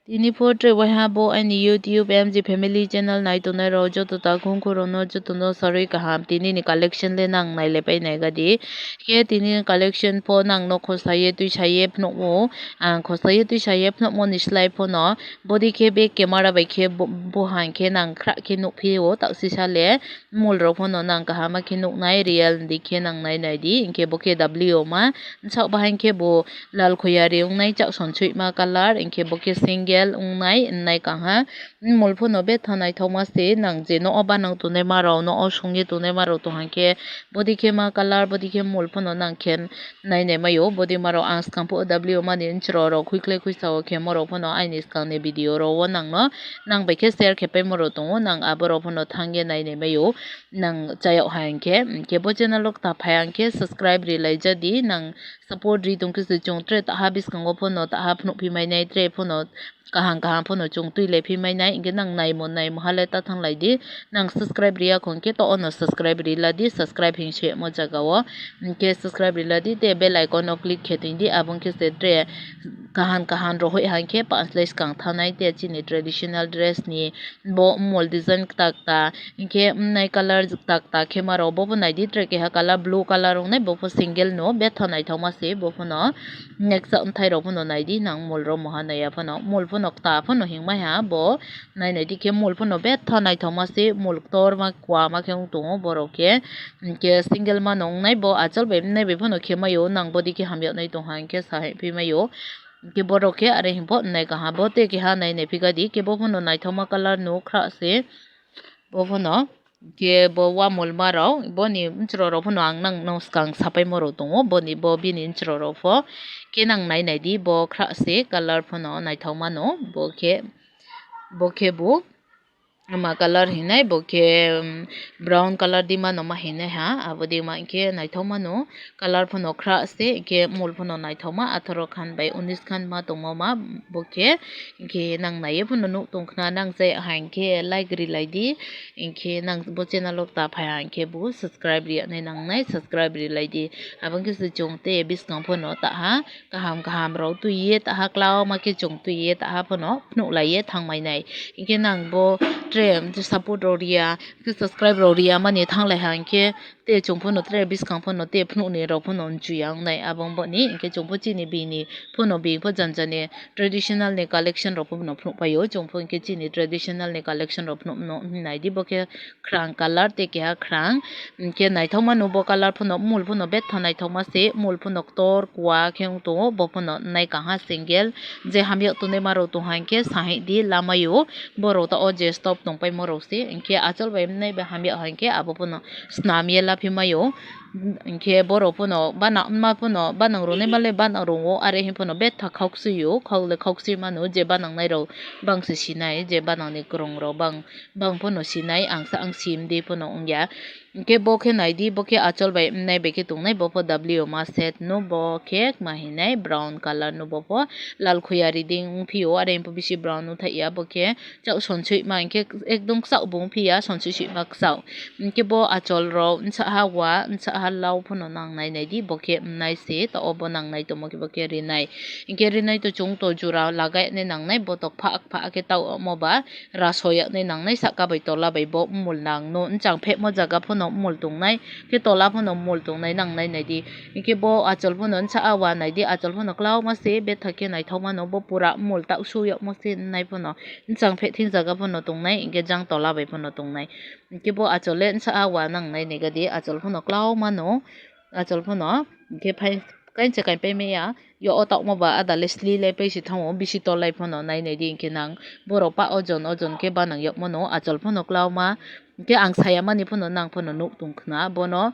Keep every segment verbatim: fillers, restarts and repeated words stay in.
Tini pho tre waiha bo ani YouTube M G Family channel nai tongnai rok joto takhung khorokno jotono sarwi kaham. Tini ni collection le nang nai le pai nai gadi. Khe tini ni collection pho nang no khosaye twisaye phunukgo. Ang khosaye twisaye phunukmo ni slai phono bodi khe be camera bai khe bo, bo hai khe nang khra khe nukphio taksi sale. Mol rok phono nang kaham khe nuknai real di khe nang nai nai di. Hinkhe bo khe W ma sak bahai khe bo lal khoyari wngnai chak son sui ma colour, hinkhe bo khe single wngnai wngnai kang ha. Mol phono betha naithokma se nang je no o banang tongnai ma rok no o songye tongnai ma rok tong hang khe bodi khe ma colour bodi khe mol phono nang khe nai nai maio. Bodi ma rok ang swkang pho W mani nchro rok khuikhlai khuisa o khe morok phono aini swkang ni video ro o nang no nang bai khe share khe pai morok tongo nang abo rok phono thang ye nai nai maio. Nang chayok hai hinkhe, hinkhe bo channel o kwta phai hinkhe subscribe ri lai ja di. Nang support ri tong khe se chwng tre taha bwskango phono taha phunuk phi mai nai tre phono kaham kaham phono chwng twi lai phi mai nai. Hinkhe nang naimo naimo ha le ta thang lai di. Nang subscribe ri ya kho hinkhe to ono subscribe ri la di. Subscribe hing se mo jaga o hinkhe subscribe ri la di. Te bell icon o click khe tong di. Abo hinkhe se tre kaham kaham rohoi hai hinkhe pash lai swkang thanai te chini traditional dress ni bo mol design kta kta hinkhe nai colour kta kta khe ma rok bo bo nai di tre keha colour blue colour wngnai bo pho single no betha naithokma se bo phono neksa bwthai rok phono nai di nang mol rok moha nai ya phono mol phono kta phono hing mai ha bo nai nai di khe mol phono betha naithokma se mol ktor ma kwma khe wng tongo borok khe hinkhe single ma no wngnai bo achol bai mwnai bai phono khe maio nang bodi khe hamya nai tong ha hinkhe sa hai phi maio. Hinkhe borok khe are himpo nai kaham bo tei keha nai nai phika di khe bo phono naithokma colour no khra se bo phono hinkhe bo wamol ma rok boni nchro rok phono ang nang no swkang sapai mo rok tongo boni bo bini nchro rok pho khe nang nai nai di bo khra se colour phono naithokma no bo khe bo khe bo. Ama colour hinai bo khe, um, brown colour di mano ma hinai ha, abo di ma hinkhe naithok mano. Colour phano khra se, hinkhe mol phano naithok ma, atharo khan bai unis khan ma tongmo ma bo khe. Hinkhe nang naiye phano nuk tong khna, nang chaya ha hinkhe like ri lai di. Hinkhe nang bo channel o ta phai ha hinkhe bo subscribe ri nai nang nai, subscribe ri lai di. Abo hinkhe se chwng tei bwskang phano ta ha. Kaham kaham rok twi ye taha kwlao ma khe chwng twi ye taha phano phunuk lai ye thang mai nai. Hinkhe nang bo tre support rok riya, khe subscribe rok riya mani thang lai ha hinkhe te chwng phano tre bwskang phano te phunuk ni rok phano nchu ya wngnai abo wng boni hinkhe chwng pho chini bini phano bini pho jani jani traditional ni collection rok phano phunuk pai o chwng pho hinkhe chini traditional ni collection rok phano nai di bo khe khwrang colour tei keha khwrang. Hinkhe naithok mano bo colour phano mol phano betha naithok ma se, mol phano ktor kua khe wng tongo, bo phano nai kaham single. Je hamya tongnai ma rok tong ha hinkhe sahai di lama o, borok ta o je stop tong pai ma rok se, hinkhe achol bai mwnai bai hamya ha hinkhe abo phano snam ye laphi mai o. Hinkhe borok phano bana wngma phano banang rwnai ma le banang rwngo, are him phano betha khok sui o, khok le khok sui mano, je banang nai rok bang se sinai, je banang ni kwrwng rok bang. Bang phano sinai, ang sa ang sim di phano wngya. Hinkhe bo khe nai di, bo khe achol bai mwnai bai khe tongnai, bo pho W ma set no, bo khe ma hinai brown colour no, bo pho lal khuyari ding wng phio, are pho bisi brown no thai ya, bo khe chak sonsoi ma hinkhe ekdom kchak bo wng phiya, sonsoi soi ma kchak. Hinkhe bo achol rok nsa ha wa, nsa ha lao phano nang nai nai di, bo khe mwnai se, to o bo nang nai tongmo khe bo khe rinai. Hinkhe rinai to chwng to jora lagai nai nang nai, bo to phak phak khe ta omo ba. Raso yaknai nangnai saka bai tola bai bo mol nang no nchang phekmo jaga phano mol tongnai khe tola phano mol tongnai nangnai nai di. Hinkhe bo achol phano nsa a wa nai di, achol phano kwlao ma se betha khe naithok mano, bo pura mol ta su yakmo se nai phano nchang phek thik jaga phano tongnai, hinkhe jang tola bai phano tongnai. Hinkhe bo achol le nsa a wa nangnai nai ga di, achol phano kwlao mano, achol phano hinkhe phai kaincha kai pai maya. Yo o tokma ba ada le sli lai pai se thango, bisi tol lai phano nai nai di hinkhe nang borok pa ojon ojon khe banang yokmano achol phano kwlao ma. Hinkhe ang saya mani phano nang phano nuk tong khna bono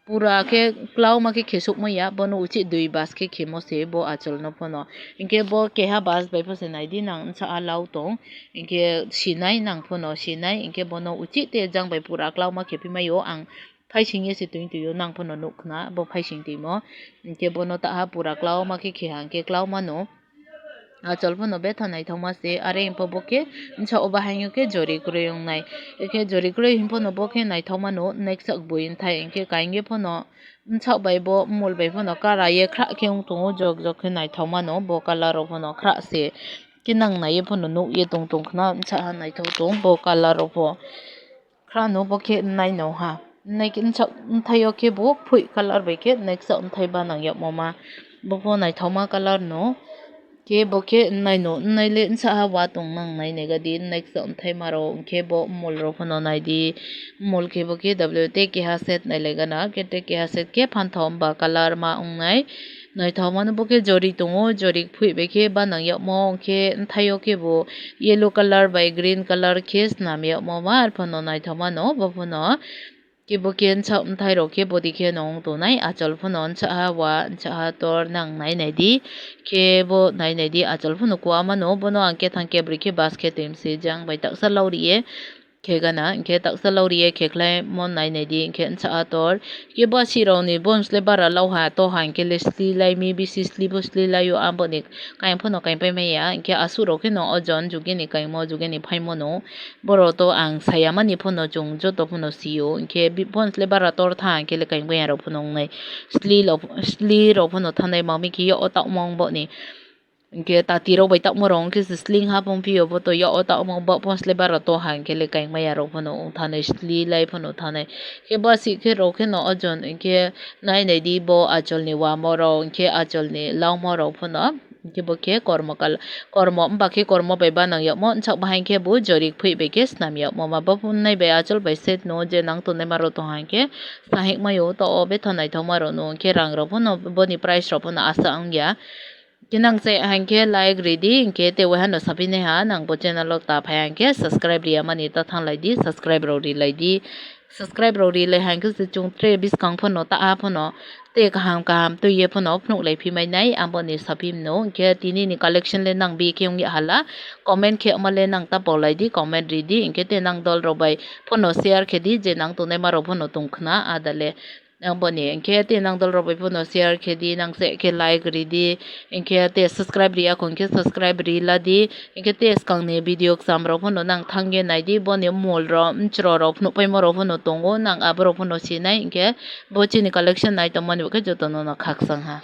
pura khe kwlao ma khe khesuk maya, bono uchi dui bas khe khemo se bo achol no phano. Hinkhe bo keha bas bai pho se nai di nang nsa a lao tong, hinkhe sinai nang phano sinai, hinkhe bono uchi te jang bai pura kwlao ma khe pi mai o ang. Phaising ye se twi twi o nang phano nuk khna bo phaising twi mo. Hinkhe bono taha pura kwlao ma khe khe hang khe kwlao mano. Achol phano betha naithok ma se, are himpo bo khe nsa o bahai o khe jori kwrwi wngnai. Ekhe jori kwrwi him phano bo khe naithok mano, neksak bui wngthai hinkhe kainge phano nsa bai bo mol bai phano kara ye khra khe wng tongo, jok jok khe naithok mano bo colour rok phano khra se. Khe nang naiye phano nuk ye tong tong khna, bwsa ha naithok tong bo colour rok bo. Khrano bo khe nai no ha. Nai khe bwsa bwthai o khe bo phui colour bai khe nai kisa bwthai ba nang yagmo ma. Bo pho naithokma colour no. Khe bo khe nai no, nai le bwsa ha wa tong nang nai nai ga di, nai kisa bwthai ma rok. Khe bo mol rok phano nai di. Mol khe bo khe W te keha set nai lai gana. Khe te keha set khe phan thok ba colour ma ong nai. Naithokmano bo khe jori tongo, jori phui bai khe ba nang yagmo, hwnkhe bwthai o khe bo yellow colour bai green colour khe swnam yagmo ma, arphano naithokmano bo phano. Khe bo khe bwsa bwthai rok khe bodi khe no wng tongnai, achol phano bwsa ha wa, bwsa ha tor nang nai nai di, khe bo nai nai di, achol phano kua mano, bono ang kethang kebrwi khe bus khe twi mswijang bai taksa lawri ye. Khe gana, hwnkhe taksa lawri ye khe khlai mo nai nai di, hwnkhe bwsa ha tor. Khe bo sirok ni bo sle bara lau ha, to ha hwnkhe le sli lai mi, bisi sli bo sli lai o, aboni kain phano kain pai maya, hwnkhe asuk rok khe no o jon juge ni kain mo juge ni phai mano. Borok to ang saya mani phano chwng joto phano si o, hwnkhe bi-, bo sle bara tor tha hwnkhe le kain pai ya rok phano wngnai. Sli rok, sli rok phano thanai ma mi khe o tak mong bo ni. Hwnkhe tati rok bai takmo rok hwnkhe se sling ha pung phi o, bo to ya o takmo ba pho sle bara to ha hwnkhe le kain maya rok phano wng thanai, sli lai phano thanai. Khe bo si khe rok khe no o jon hwnkhe nai nai di bo achol ni wamo rok hwnkhe achol ni langmo rok phano hwnkhe bo khe kormo kal-, kormo wmba khe kormo bai ba nang yagmo, bwsa bahai khe bo jori phui bai khe swnam yagmo ma. Bo phunai bai achol bai set no je nang tongnai ma rok to ha hwnkhe sahik mai o, to o betha naithok ma rok no hwnkhe rang rok phano boni price rok phano asa wng ya. Khe nang se hwnkhe like ri di, hwnkhe tei wai hano sapinai ha, nang bo channel o ta phai hwnkhe subscribe riya mani ta thang lai di, subscribe rok ri lai di. Subscribe rok ri lai hwnkhe se chwng tre bwskang phano ta ha phano tei kaham kaham twi ye phano phunuk lai phi mai nai, aboni saphi mano. Hwnkhe tini ni collection le nang bi khe wng ya hala, comment khe ma le nang ta pau lai di, comment ri di, hwnkhe tei nang dol rok bai phano share khe di, je nang tongnai ma rok phano tong khna ada le. Aboni hwnkhe tei nang dol rok bai phano share khe di, nang se khe like ri di, hwnkhe tei subscribe riya kho hwnkhe subscribe ri la di, hwnkhe tei swkang ni video kwcham rok phano nang thang ye nai di, boni mol rok, mchro rok, phunuk paimo rok phano tongo, nang abo rok phano si nai, hwnkhe bo chini collection nai tong mani bo khe joto no no khakchang ha.